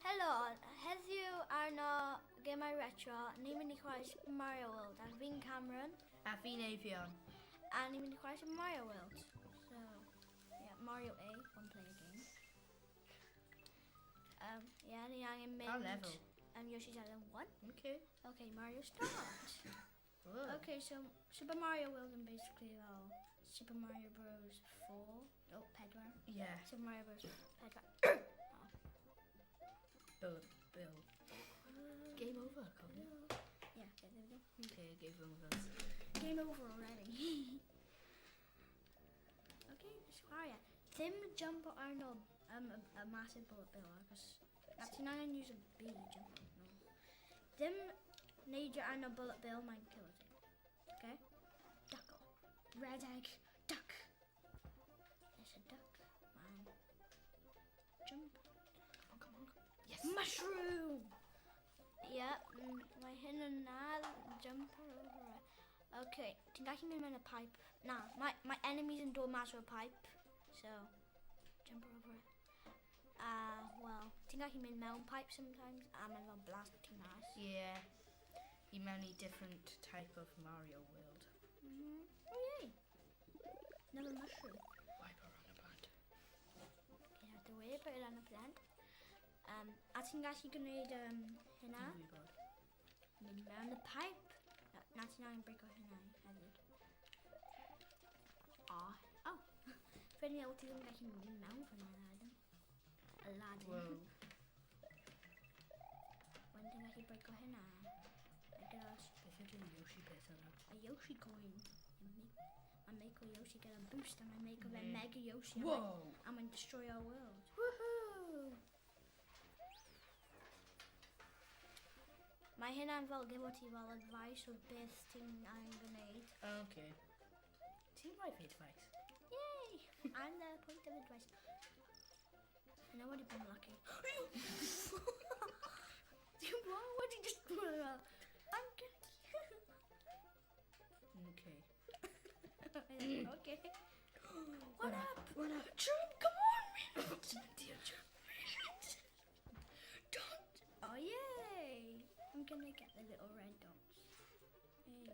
Helo, heddiw arno Gemau Retro, ni'n mynd i chwarae Super Mario World, a fi'n Cameron. A fi'n Eifion. A ni'n mynd i chwarae Super Mario World. So, yeah, Mario A, one player game. Yeah, ni angen mynd... Pa level? Yoshi's Island 1. Okay. Okay, Mario Start. Okay, so Super Mario World yn basically fel Super Mario Bros 4. Oh, 4. Yeah. Super Mario Bros 4. Bill, Bill. Game over, cofio. Yeah, okay, there we go. Okay, game over. Game over already. Okay, let's chwarae. Ddim jump arno a massive bullet bill, achos na ti'n angen use a B jump arno. Ddim neidio arno bullet bill, mae'n killer ti. Okay? Duck. Red egg. Duck. There's a duck. Man. Jump. Come on, come on. Yes. Mushroom! Yeah, mae hyn yn na, jump over it. Okay, ti'n gallu mynd mewn y pipe. Na, mae enemies yn dod mas o'r pipe. So, jump over it. Well, ti'n gallu mynd mewn pipe sometimes, a mae'n fel blast ti mas. Yeah. I mewn i different type of Mario world. Oh, yay. Another mushroom. Wipe her on a plant. Get out the way, put it on a plant. A ti'n gallu gwneud hynna? Dwi'n gwybod. Mynd mewn y pipe. Na, ti'n angen break o hynna hefyd. Oh. Oh. Fe ni ti ddim yn gallu mynd mewn fan hynna, Adam. Aladdin. Whoa. When ti'n gallu break o hynna? Gyda Beth yw'r Yoshi peth yna? A Yoshi coin. Mae'n make o Yoshi get a boost, a mae'n make o fe Mega Yoshi. Whoa! A mae'n destroy our world. Woohoo! Mae hynna'n fel gyfo ti fel advice o beth ti'n angen gwneud. Okay. Ti'n rhoi fi advice? Yay! I'm the point of advice. And I wedi bod yn lucky. Ti'n gwybod? Wedi just... I'm gonna... Okay. Okay. What up? What up? Jump! Come on, man! Dear jump. Don't! Oh, yay! I'm gonna get the little red dots. Hey.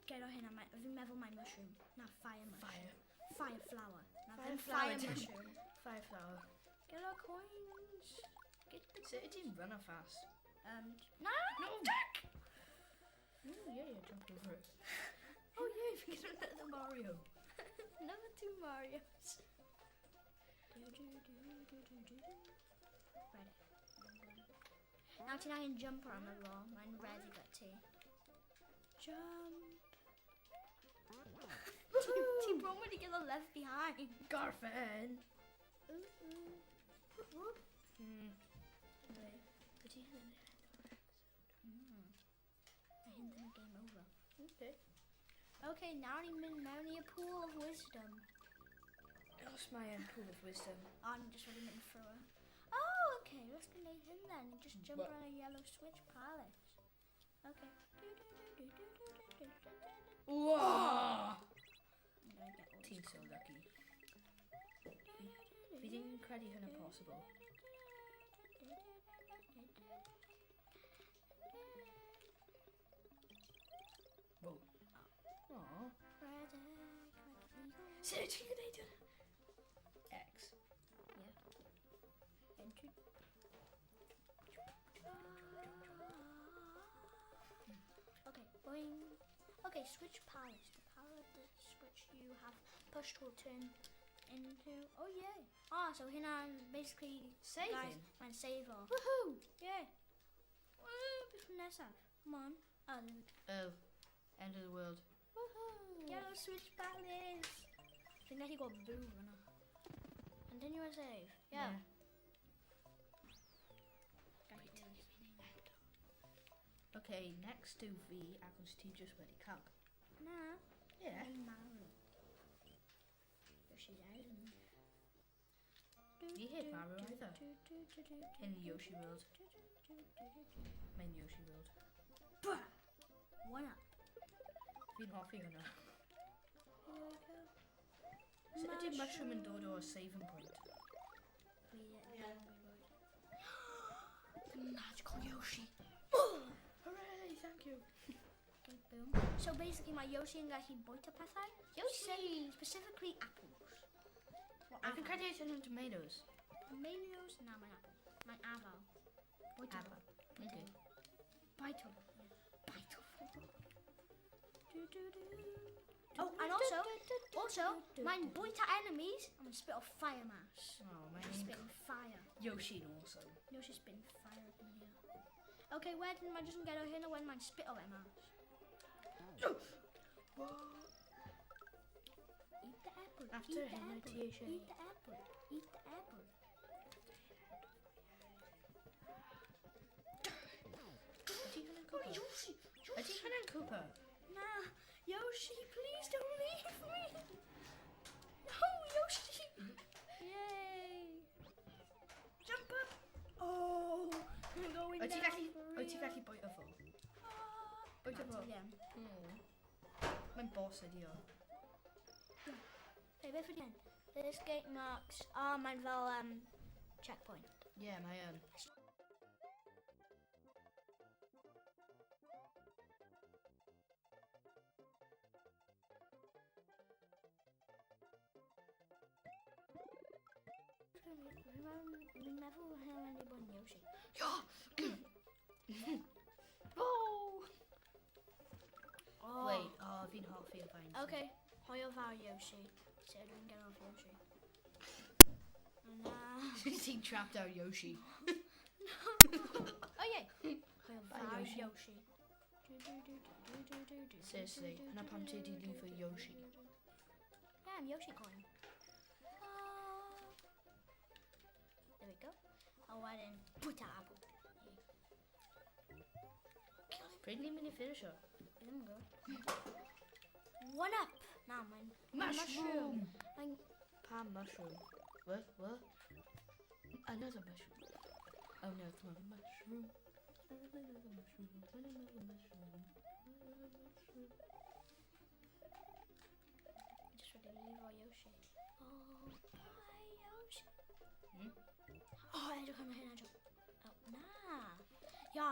Get o hynna, fi'n meddwl mae mushroom. Na, fire mushroom. Fire. Fire flower. Na, Fire ddim fire flower. mushroom. Fire flower. Get our coins. Get the... Sut ydy'n run fast? No! No! Duck! Oh, yeah, jump over it. Oh, yeah, we get another Mario. Another two Marios. Do, do, do, do, do, do, do. Ready. Now ti'n angen jumper arno fo. Mae'n ready got ti. Jump. Ti bron wedi gael o left behind. Garfen! Ooh, ooh. Wait, ydy hyn yn Mae hyn ddim yn game over. Okay. Okay, nawr ni'n mynd mewn i a pool of wisdom. Os mae e'n pool of wisdom. O, ni'n just wedi mynd through it. Oh, okay, let's gwneud hyn then. You just jump What? on a yellow switch palace. Okay. Whoa! I'm gonna get all Ti'n these so lucky. Fi ddim yn credu hynna possible. Whoa. Aww. Red egg, red eagle. Sut wyt ti'n gwneud hynna? X. Yeah. Entry. Okay, boing. Okay, switch palace. The power of the switch you have pushed will turn into. Oh yeah. Ah, so hynna'n basically Saving. Guys, mae'n save o. Woohoo! Yeah. Woo, beth nesaf? Come on. Oh, there we go. Oh, end of the world. Woohoo! Yellow switch palace. Fi'n gallu gweld boo fyna. Continue and save. Yeah. Wait. Okay, next to V, achos ti just wedi cael. Na. Yeah. Mae'n marw. Yoshi's Island. Ni heb marw either. In Yoshi World. Mae'n Yoshi World. Bruh. One up. Fi'n hoffi hwnna. Here we go. Sut ydy mushroom yn dod o'r saving point? Fi ddim yn gwybod. Magical Yoshi. Hooray, thank you. Okay, boom. So basically mae Yoshi yn gallu bwyta pethau. Yoshi! Specifically apples. Well, I can credu eithaf nhw'n tomatoes. Tomatoes? Na, mae'n apple. Mae'n afal. Bwyta fo. Okay. Bite fo. Bite fo. Du, du, du. Oh, and also, mae'n bwyta enemies and mae'n spit off fire mass. Oh, mae'n Spitting fire. Yoshi'n awesome. Yoshi's spitting fire up in here. Okay, wedyn mae jyst yn gadael hyn a wedyn mae'n spit o fe mas. Eat the apple. After eat the hyn, apple, ti eisiau- Eat the apple. Eat the apple. Ydy hwnna'n Cooper? Yoshi! Ydy hwnna'n Cooper? Na, Yoshi, please don't leave me. No, Yoshi. Yay. Jump up. Oh, I'm going Wyt ti'n down gallu, for wyt ti'n real. gallu bwyta fo? Ah. Bwyta Na, fo? ti ddim. Mae'n boss ydi o. Hey, beth ydy hyn? This gate marks... Oh, mae'n fel checkpoint. Ie, yeah, mae yn. Fi'n meddwl hyn yn mynd i bod yn Yoshi. Ia! Oh! Oh. Wait, oh, fi'n hoffi y vines. Okay, hwyl fawr Yoshi. Sut ydw i'n get off Yoshi? Na. Ti'n trapped out Yoshi. Oh, yay! Hwyl Bye, fawr Yoshi. Yoshi. Du, du, du, du, du, du, du, Seriously, du, du, hwnna du, pam ti du, 'di du, leave du, Yoshi. du, du. Yeah, I'm Yoshi coin. Ah. There we go. A wedyn, bwyta apple. Pryd ni'n mynd i finish o? Fi ddim yn gwybod. One up! Na, mae'n... Mushroom! Mae'n... Pam mushroom? What? What? Another mushroom. Oh no, it's not a mushroom. Another mushroom. Another mushroom. Another mushroom. Just wedi leave o Yoshi. Oh, bye Yoshi. Oh, edrych arno hynna, Jo. Oh, na. Ia.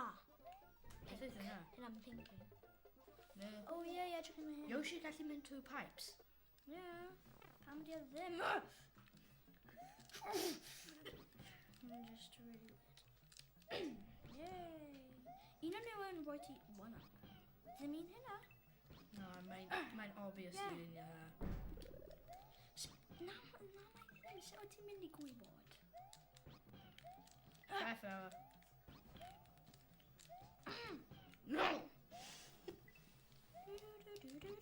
Beth oedd hynna? Hynna'n pinky. No. Oh, ie, yeah, edrych arno hynna. Yoshi gallu mynd trwy pipes. Yeah. Pam di o ddim? I'm just really weird. Yay. Un o'n nhw yn rhoi ti one up. Ddim un hynna. No, mae'n mae obviously Yeah. un hynna. Na, na, mae ddim. Sut wyt ti'n mynd i gwybod? Half hour. No! Du, du, du, du, du.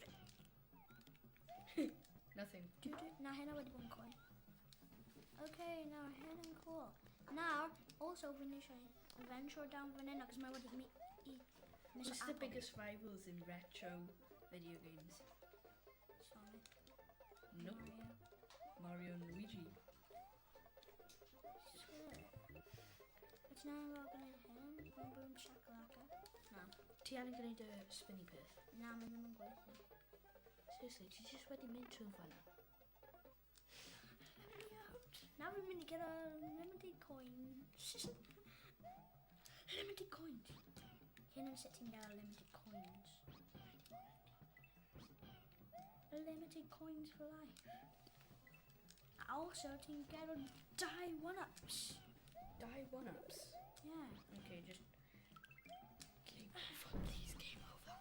Nothing. Du, du. Na, hynna wedi bod yn cool. Okay, nawr hyn yn cool. Nawr, also fi'n eisiau adventure down fan hyn, achos mae wedi mi i Miss What's the Apple. biggest rivals in retro video games? Sonic. Nope. Mario. Mario and Luigi. Sure. Wyt ti'n angen gwneud hyn? Boom, boom, shakalaka. Na. Ti angen gwneud y spinny peth? Na, mae ddim yn gweithio. Seriously, ti just wedi mynd trwy fanna. Nawr fi'n mynd i gyda limited coins. Limited coins. Hyn yn sut ti'n gael limited coins. Limited coins for life. Also, ti'n gael dau one-ups. Dau one-ups. Yeah. Okay, just... Game over. Please, game over.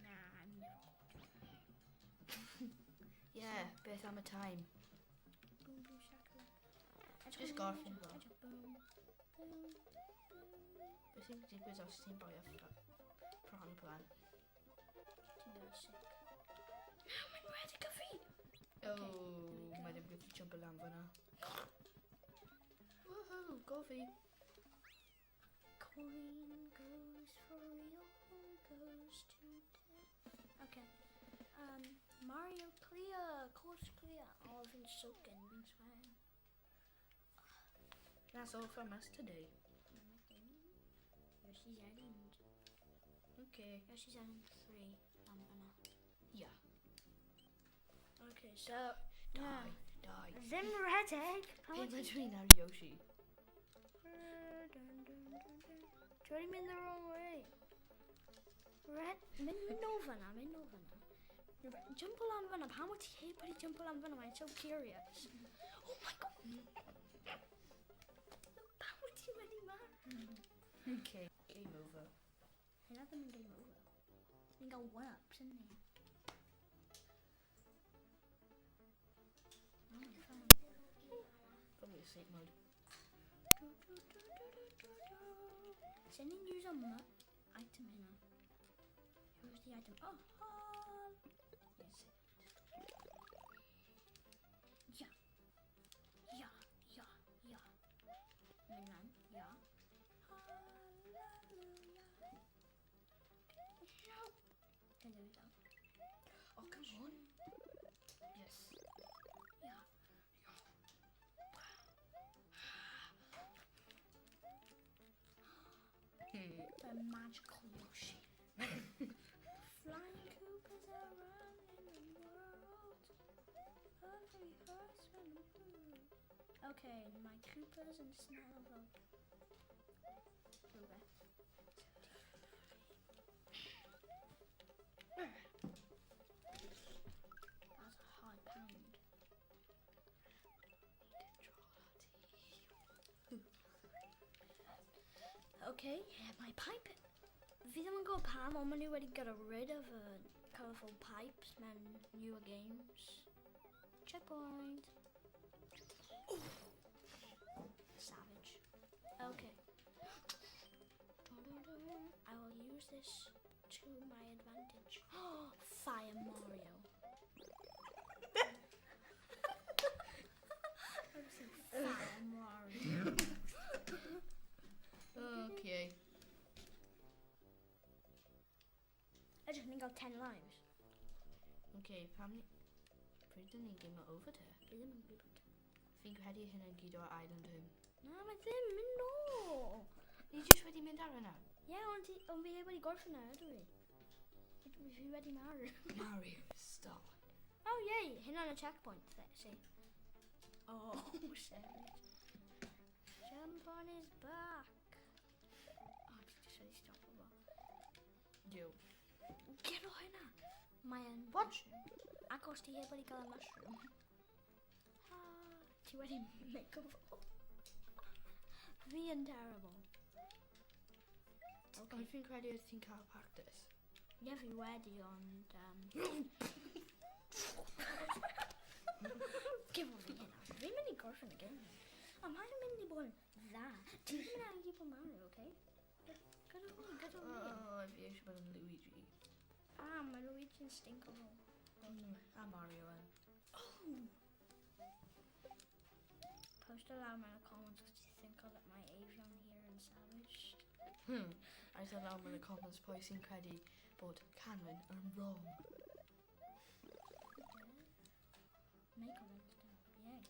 Nah, I'm never going to. Yeah, beth am y time? Boom, boom, shakalaka. Just gorffen fo. Boom, boom, boom. Beth sy'n digwydd os ti'n boi off pran plan? Ti'n gael sick. Na, mae'n rhedeg y fi! Oh, there we go. mae ddim gallu jump lan fyna. Woohoo, go fi. Coin goes for real, goes to death. Okay. Mario clear, course clear. Oh, I've been soaking, been sweating. That's all from us today. Yoshi's Island. Okay. Yoshi's Island 3. Fyna. Yeah. Okay, so... Die, Yeah. die. Ddim rhedeg! Pam Be wyt mae ti- dwi'n ar Yoshi? Dun, dun, dun, dun. Ti wedi mynd the wrong way. Red, mynd mynd nôl fyna, mynd nôl fyna. Jump o lan fyna, pam wyt ti heb wedi jump o lan fyna? Mae'n so curious. Oh my god! Pam wyt ti wedi marw? Okay, game over. Hynna ddim yn game over. Ni'n cael one-ups, yn ni? Oh, fine. Probably sleep mode. Sut ni'n use o item hynna? Use the item. Oh, oh. Yes. Yeah. Yeah, yeah, yeah. Mynd lan, yeah. Hallelujah. No. Can do it though. Oh, come on. Yes. Yeah. The magical Yoshi. Flying Coopers are running the world. Every horseman blue. Okay, my Coopers yn smell fel rhywbeth. That's a hard pound. Control Okay, yeah, my pipe. Fi ddim yn gwybod pam, ond maen nhw wedi got rid of y colourful pipes mewn newer games. Checkpoint. Savage. Okay. I will use this to my advantage. Fire Mario. I'm so Fire Mario. Okay. Edrych, ni'n cael 10 lives. Okay, pam ni... Pryd dyn ni'n game over te? Fi ddim yn gwybod. Fi'n credu hynny'n gyd o'r Island Home. Na, mae ddim, mynd nôl. Ni jyst wedi mynd ar hynna. Ie, yeah, ond ond fi wedi gorffen na, ydw i? Fi wedi marw. Mario, stop. Oh, yay, hynna'n y checkpoint, see. Oh, savage. Jump on his back. Oh, ti jyst wedi stop o fo. Yo. Get o hynna! Mae yn What? mushroom. Ac os ti heb wedi cael y mushroom. Ah, ti wedi make o fo. Fi yn terrible. Okay. Ond fi'n credu oedd ti'n cael practice. Ie, fi wedi, ond... Give o fi hynna. Fi'n mynd i gorffen y game. Ond mae'n mynd i bod yn dda. Ti'n mynd i bod Mario, okay? Gyda fi, gyda fi. Oh, fi eisiau bod yn Luigi. Ah, mae Luigi'n stink o fo. A Mario yn. Oh! Post a lawr mewn y comments os ti'n think that mae Avion here yn savage. A dweud lawr mewn y comments pwy sy'n credu bod Cameron yn wrong. Make comments down. Yay.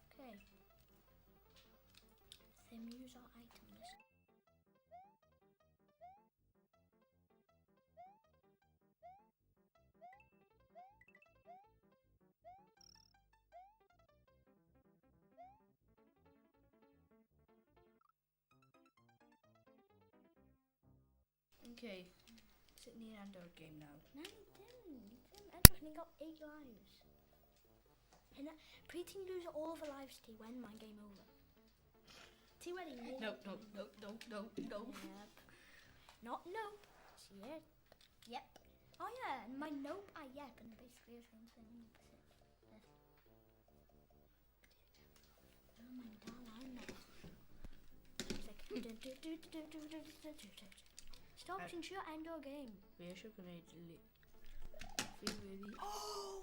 Okay. Ddim use our item list. Okay. Sut ni'n end o'r game now? Na, ni ddim. Ni ddim. Edrych, ni'n cael 8 lives. Hynna, pryd ti'n lose all the lives ti when mae'n game over? Ti wedi neud... No, no, no, no, no, no. Yep. Not nope. It's yep. Yep. Oh yeah, and my nope a yep yn basically the same thing. Beth. Oh, mae'n dal arno. It's like... du- du- du- du- du- du- du- du- du- du. Stop, ti'n trio end o'r game. Fi eisiau gwneud li... Fi really... Oh!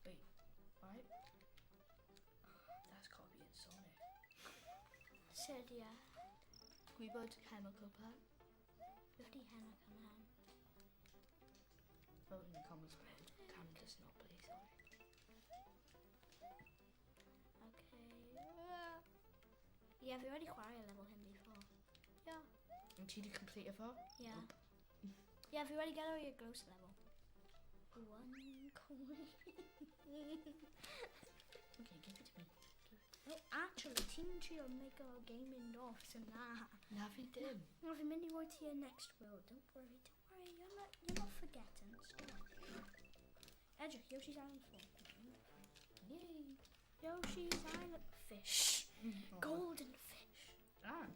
Wait, why? That's got to be in Sonic. Said yeah. Gwybod chemical plant? 50 henna can hen. Vote in the comments below. Cam does not play Sonic. Okay. Yeah, fi wedi chwarae level hyn before. Yeah. Yn ti di complete fo? Yeah. Yeah, fi wedi gael i'r ghost level. One coin. Okay, give it to me. Oh, actually, ti'n trio make a game mynd off, so na. Na fi dim. Na, fi'n mynd i roi ti y next world. Don't worry, you're not forgetting. Stop. Edrych, Yoshi's Island 4. Yay. Yoshi's Island fish. Golden fish. Ah.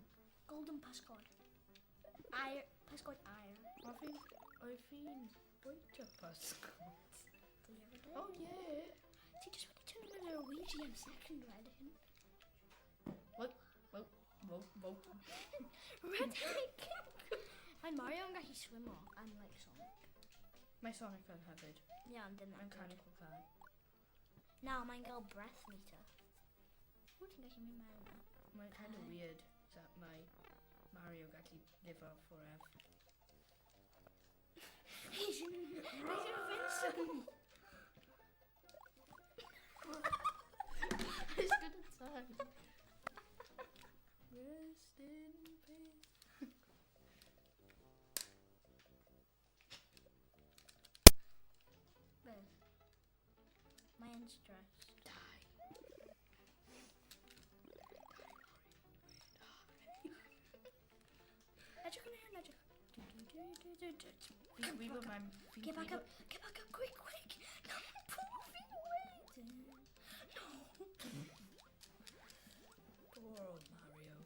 Golden Pascod. Iron, Pascod iron. O fi'n... O fi'n bwyta pysgod. The other day. Oh yeah. Ti just wedi turn into Luigi am second wedyn. Whoa, whoa, whoa, whoa. Red Egg. Mae Mario yn gallu swimo, unlike Sonic. Mae Sonic yn hefyd. Yeah, ond dim Mae'n that canu good. cwcan. Na, mae'n gael breath meter. Ww, ti'n gallu mynd mewn na. Mae'n kind of weird that mae Mario gallu live on forever. He's invincible. It's gonna die. Rest in peace. Beth? Mae'n stressed. Die. Edrych yn hyn, edrych. Du, du, du, du, du, du. Fi'n gwybod mae'n... fi'n Get back gwybod- up, get back up, quick, quick. No, poor fi wedyn. No. Poor old Mario.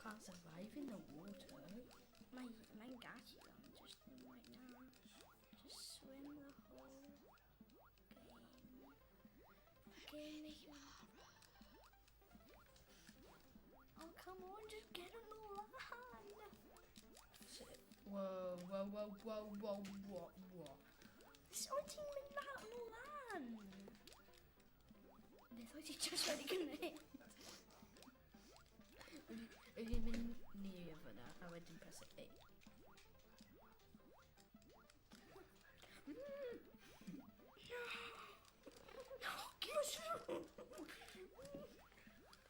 Can't survive in the water. Mae, mae'n gallu, ond just ddim right now. Just swim the whole game. Game. Oh, come on, just get on the land. Whoa, whoa, whoa, whoa, whoa, whoa, whoa. Sut wyt ti'n mynd lan o lan? Beth wyt ti just wedi gwneud? Ydy hi'n mynd near fyna a wedyn press A. No, mushroom!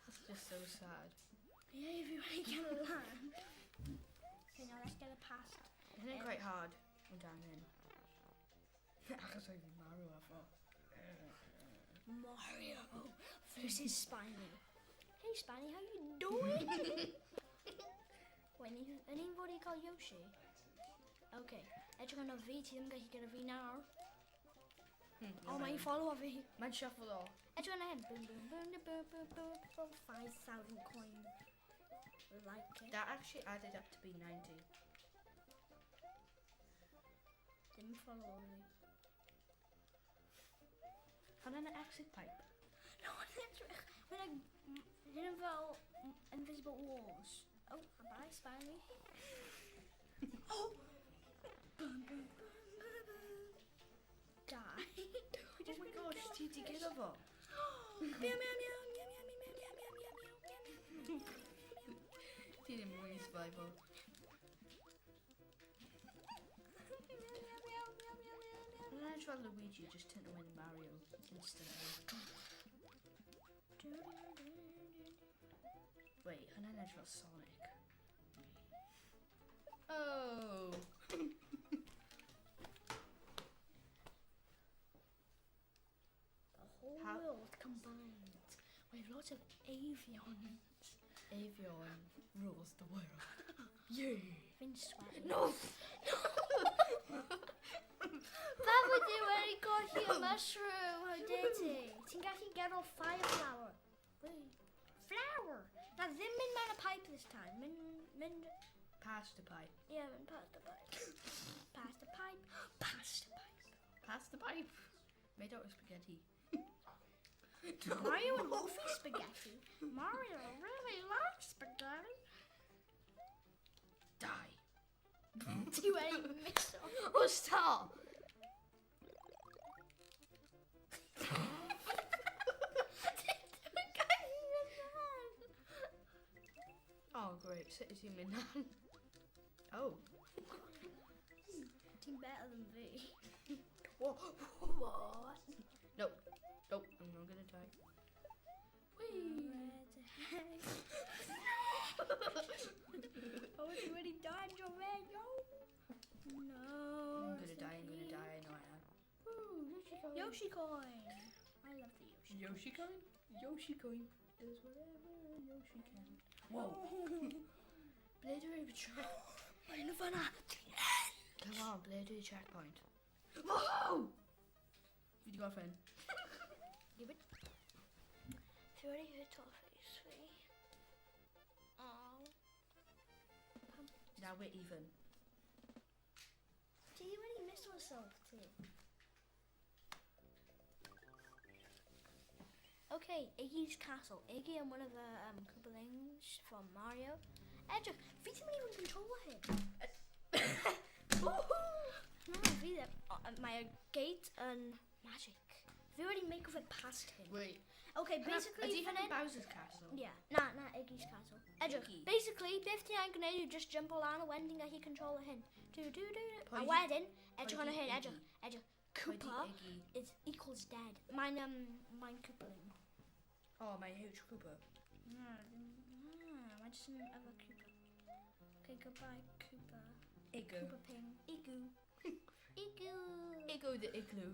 That's just so sad. Yeah, if you want to get a lan. Okay, now let's get a past. Isn't it quite hard yn dan hyn? Achos oedd fi'n marw efo. Mario versus Spiny. Hey Spiny, how you doing? Wait, yn un fod i cael Yoshi? Okay, edrych arno fi, ti ddim yn gallu gyda fi nawr. Oh, mae'n follow fi. Mae'n shuffle o. Edrych arno hyn. Boom, boom, boom, boom, boom, boom, boom. 5,000 coin. Like it. That actually added up to be 90. Ddim follow fi. Hwnna'n exit pipe. No, mae'n edrych. Mae'n hyn yn fel invisible walls. Oh, bye, Spiny. Oh! Bum, bum, bum, bum, bum. Die. Oh my gosh, ti di gyda fo? Meow, meow, meow, meow, meow, meow, meow, meow, meow, meow, meow, meow. Ti ddim yn survival. Meow, meow, meow, meow, meow, meow. Hwnna'n edrych fel Luigi just turn into Mario instantly. Wait, hwnna'n edrych fel Sonic. Oh! The whole How- world combined with lots of avions. Avion rules the world. Yeah! Fi'n sweaty. No! Pam wyt ti wedi colli y mushroom? How dare ti? Ti'n gallu get off fire flower. Wait. Flower! Na ddim mynd mewn y pipe this time. Mynd, mynd, Past the pipe. yeah, mynd past the pipe. Past the pipe. Past the pipe. Past the pipe! Made out of spaghetti. Mario and Wolfie spaghetti. Mario really likes spaghetti. Die! Ti wedi miso. Oh, stop! Ti'n gallu mynd lan. Oh, great. Sut wyt ti'n mynd lan? Oh. Ti'n better than fi. What? No. No, I'm not gonna die. Whee! Oh, ti wedi died, your red, yo. No. I'm gonna die, I'm gonna die, I know I am. Woo, Yoshi coin. Yoshi coin. I love the Yoshi. Yoshi coin? Yoshi coin does whatever Yoshi can. Whoa. Blade of check. Mae'n fanna. Come on, Blade of checkpoint. Whoa! Fi di gorffen. Fi wedi hurt off face fi. Oh. Now we're even. Ti wedi miss yourself ti. Okay, Iggy's Castle. Iggy and one of the Koopalings from Mario. Edrych, fi ddim yn even control hyn. No, fi ddim. Mae y gate yn magic. Fi wedi make of it past him. Wait. Okay, basically, Ydy fan hyn hyn... Bowser's Castle? Yeah, na, Iggy's Castle. Edrych, Iggy. basically, beth ti angen gwneud yw just jump o lan a wedyn ti'n gallu control hyn. Do, do, do, do. A Pwy 'di- wedyn, edrych pwy arno 'di hyn, Iggy? edrych, edrych. Pwy 'di Cooper Iggy? is equals dead. Mae'n, mae'n Koopaling. Oh, mae huge Cooper. Na, ddim, na, mae jyst yn efo Cooper. Okay, goodbye, Cooper. Igu. Cooper Ping. Igu. Igu. Igu the igloo.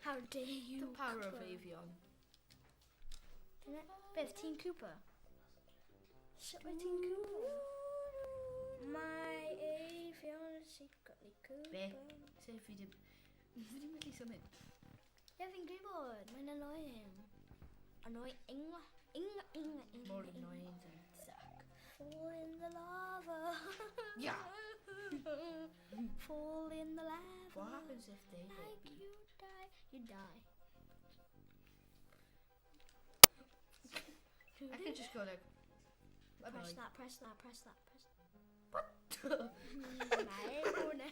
How dare you, The power of Cooper. Avion. Dyna- Beth, ti'n Cooper? Sut mae ti'n Cooper? Mae Avion is secretly Cooper. Be? Sef fi ddim... Fi ddim wedi symud. Ie, fi'n gwybod. Mae'n annoying. Annoying. Ing, ing, ing. More ing. annoying than suck. Fall in the lava. Yeah. Fall in the lava. What happens if they hit Like me? you die. You die. I could just go like... Bye Press bye. that, press that, press that, press What? Mae hwnna.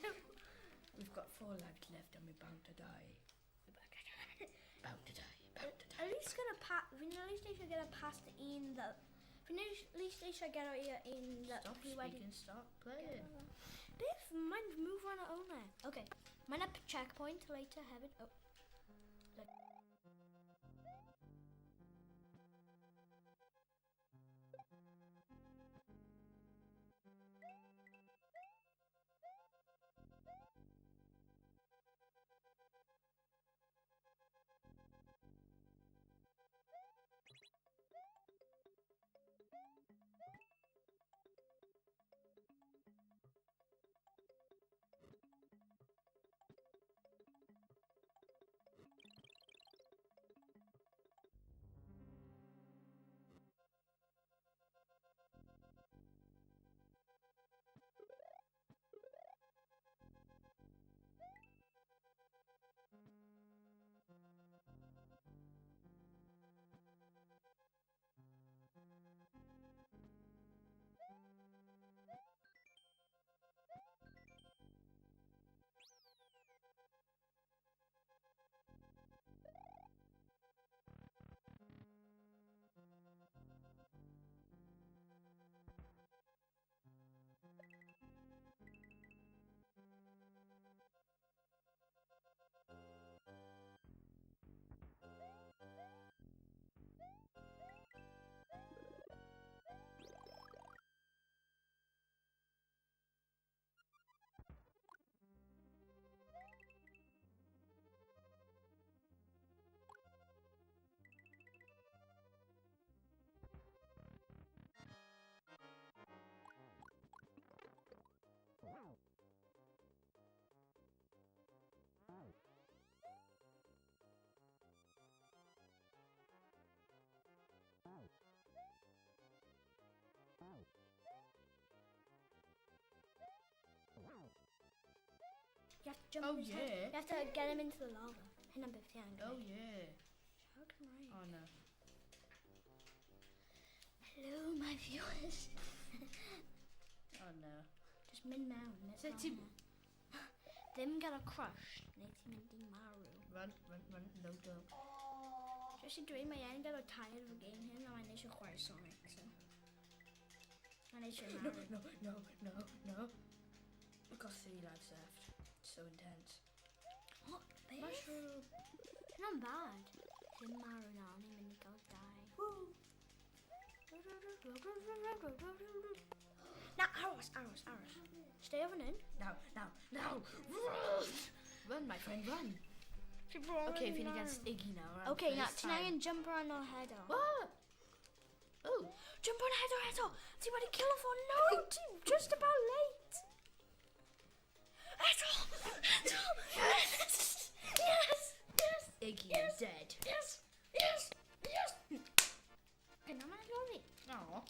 We've got 4 lives left and we're bound to die. Bound to die. Bound to die. At least gyda pa... Fi'n at least eisiau gyda past un the... Fi'n at least eisiau gyda un the... Stop fi wedi... speaking, stop playing. Beth? Mae'n move on own e. Okay. Mae'n a checkpoint later hefyd. Oh. Look. You have to jump Oh, in his head. yeah. You have to get him into the lava. Hynna'n beth ti angen. Oh yeah. Siarad Cymraeg. Oh no. Hello, my viewers. Oh no. Just mynd mewn. mynd Sut mewn ti- yna. Ddim gyda crush, neu ti'n mynd i marw. Run, run, run. No, don't. Just i dweud, mae e'n gael o tired of y game hyn, a mae'n eisiau chwarae Sonic, so. Mae'n eisiau No, marw. no, no, no, no. got 3 lives left. So intense. What? Beth? Mushroom. Hynna'n bad. Ddim marw na, o'n i'n mynd i gael dau. Woo. Na, aros, aros, aros. Stay over hyn. Now, now, now. Run! Run, my friend, run. Okay, fi'n against Iggy now. Right? Okay, na, First ti'n time. angen jump arno head o. What? Oh, Jump on head o eto! Ti wedi kill fo! No! Ti just about late! Eto! Eto! Yes! Yes! Yes! Iggy Yes. is dead. Yes! Yes! Yes! Gyna mae'n lori. Aw.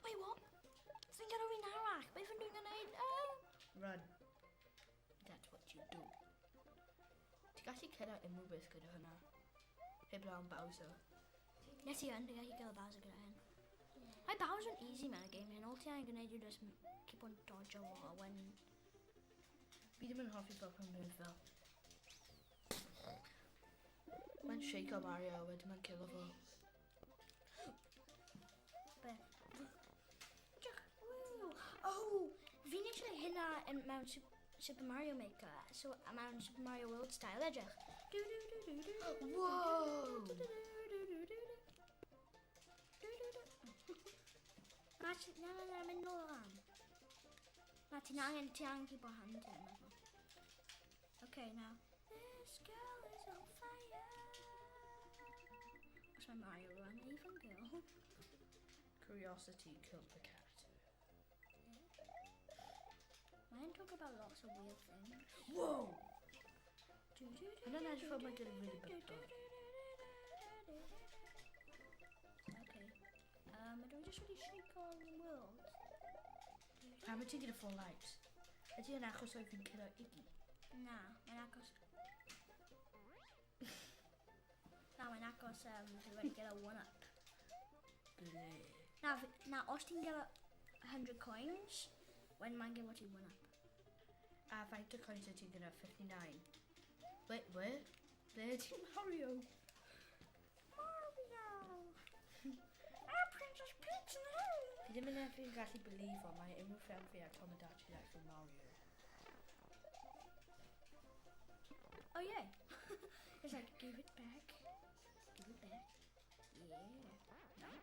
Wait, what? Fi'n gyda fi'n arall. Beth yn dwi'n gwneud? Run. That's what you do. Ti'n gallu cyrraedd unrhyw beth gyda hwnna? Heblaw am Bowser. Nes i yn, dwi'n gallu gael Bowser gyda hyn. Mae Bowser yn easy mewn y game hyn. All ti angen gwneud yw just keep on dodge o fo when... Fi ddim yn hoffi fel pan mynd fel. Mae'n shake o Mario, wedyn mae'n kill o fo. Beth? Edrych, ww. Oh, fi'n eisiau hynna yn, mewn Super Mario Maker. So, a mewn Super Mario World style, edrych. Du, du, du, du, du, du, Whoa! du, du, du, du, du, du. Du, du, du. Na, na, na, na, mynd nôl lan. Na, ti'n angen, ti angen keep on hand ti, meddwl. Okay, now. This girl is on fire. Os mae Mario rwan, even girl. Curiosity killed the cat. Mae'n talk about lots of weird things. Whoa! Hwnna'n edrych fel mae gyda really big dog. Okay. Ydw i just wedi shake on the world? Pam wyt ti'n gyda 4 lives? Ydy yn achos oedd fi'n cyrraedd Iggy? Na, mae'n agos... Na, mae'n agos fi wedi gyda one-up. Ble. Na, na, os ti'n gyda 100 coins, when mae'n gyda ti one-up. A faint o coins wyt ti'n gyda? 59. Wait, where? Ble ydy Mario? Mario! Ah, Princess Peach, no! Fi ddim yn efo'n gallu believe o, mae unrhyw ffrind fi ar Tomodachi Life yn Mario. Oh yeah. It's like, give it back. Give it back. Yeah.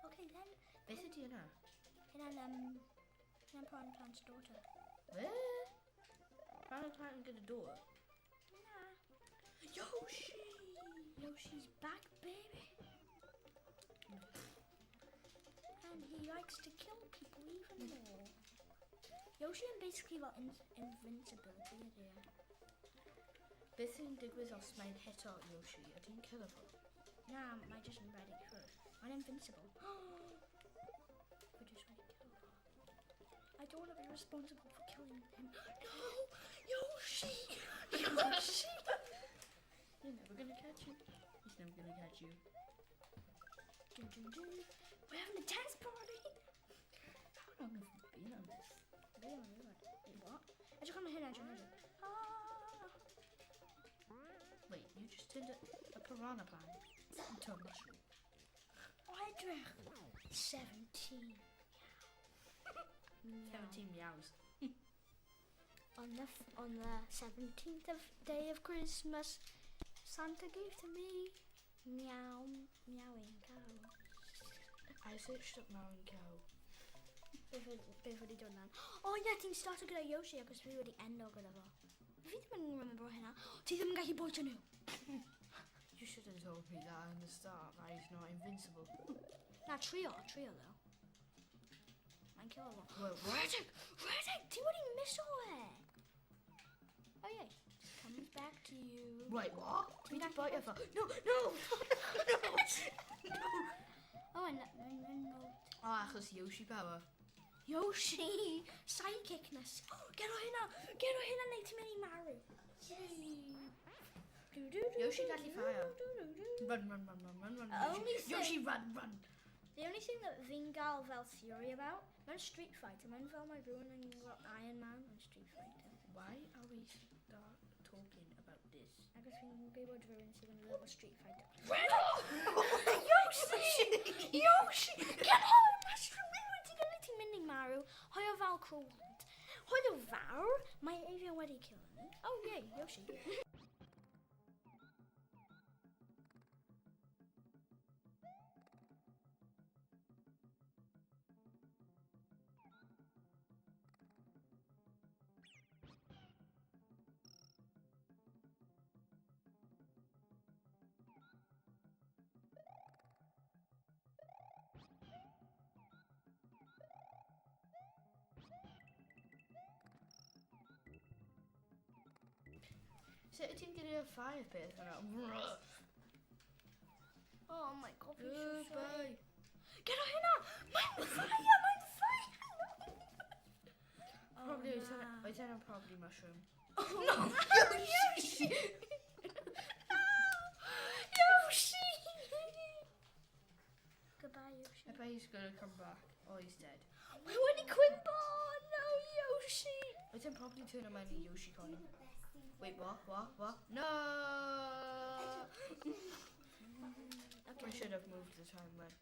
Okay, then. Beth ydy yna? Hynna'n, hynna'n Piranha Plant's daughter. Be? Piranha Plant yn gyda dŵr? Na. Yoshi! Yoshi's back, baby. And he likes to kill people even more. Yoshi yn basically fel invincibility ydy e. Beth sy'n digwydd os mae'n hito Yoshi? Ydy'n killer fo? Na, mae jyst yn rhedeg trwy. Mae'n invincible. We're just ready to kill. I don't want to be responsible for killing him. No! Yoshi! Yoshi! You're never gonna catch him. He's never gonna catch you. Dun, dun, dun. We're having a dance party! How long have we been on this? Fi ddim yn gwybod. Wait, what? Edrych am hyn, edrych, edrych. Ah! Wait, you just turned a piranha plant into a mushroom. O, edrych! 17. Meow. 17 meows. On the 17th of day of Christmas, Santa gave to me. Meow, meowing cow. I searched up Meowing Cow. Beth wedi dod lan? O oh, ie, ti'n starto gyda Yoshi acos fi wedi endo gyda fo. Fi ddim yn remember hynna. Ti ddim yn gallu bwyta nhw. You should have told me that in the start, that he's not invincible. Na, trio, trio though. Mae'n kilo fo. Well, what? Reddick! Reddick! Ti wedi miso e! Oh yeah, comes back to you. Wait, what? Ti'n Fi 'di gallu bwyta fo. No, no! No! Oh, and no, no. Oh, achos Yoshi power. Yoshi! Psychicness. Oh, get o hynna! Get o hynna neu ti'n mynd i marw. Du, du, du, Yoshi du, gallu du, fire. du, du, du. Run, run, run, run, run, run. Only Yoshi, Yoshi, run, run. The only thing that fi'n gael fel theory about, mewn Street Fighter, mae'n fel mae rhywun yn gweld Iron Man yn Street Fighter. Why are we start talking about this? Agos fi'n gwybod rhywun sydd yn lyfo Street Fighter. Yoshi! Yoshi! Get on! Mushroom! Wedi gyda ti'n mynd i marw. Hwyl fel crwyd. Hwyl fawr! Mae Avian wedi kill ni. Oh yeah, Yoshi. Sut wyt ti'n gyda'r fire peth yna? Oh my god, fi'n so sorry. Goodbye. Get o hynna! Mae'n fire! Mae'n fire! Oh, Probably, na. oedd hwnna'n probably mushroom. Oh, no! Yoshi! Yoshi! Goodbye, Yoshi. I bet he's gonna come back. Oh, he's dead. Mae wedi cwympo! No, Yoshi! Oedd hwn probably turn him into Yoshi coin. Wait, what? What? What? No! I Okay. should have moved the timeline.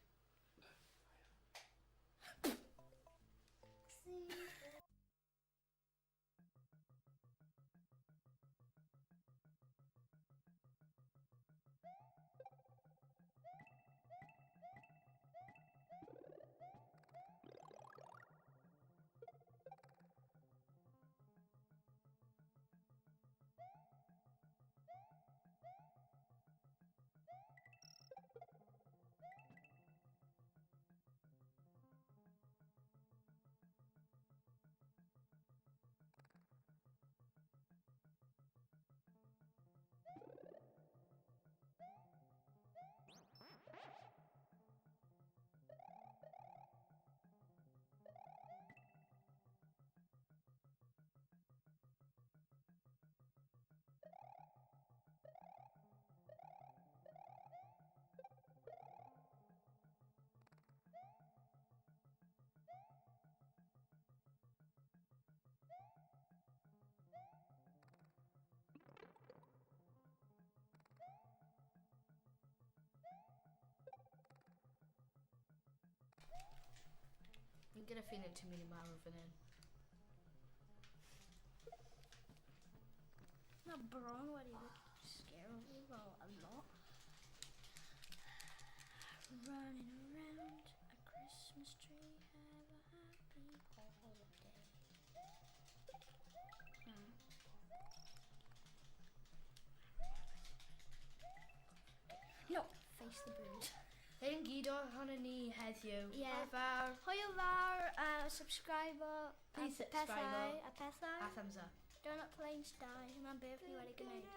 Fi'n gyda feeling ti'n mynd i marw fan hyn. Mae bron wedi scare fi fel a lot. Running around a Christmas tree, have a happy holiday. No, face the bird. Hyn gyd ohono ni heddiw. Ie. Hwyl fawr. Hwyl fawr, subscribe, a Please subscribe. pethau, a pethau. A thumbs up. Donut planes die, hwnna'n beth ni wedi gwneud.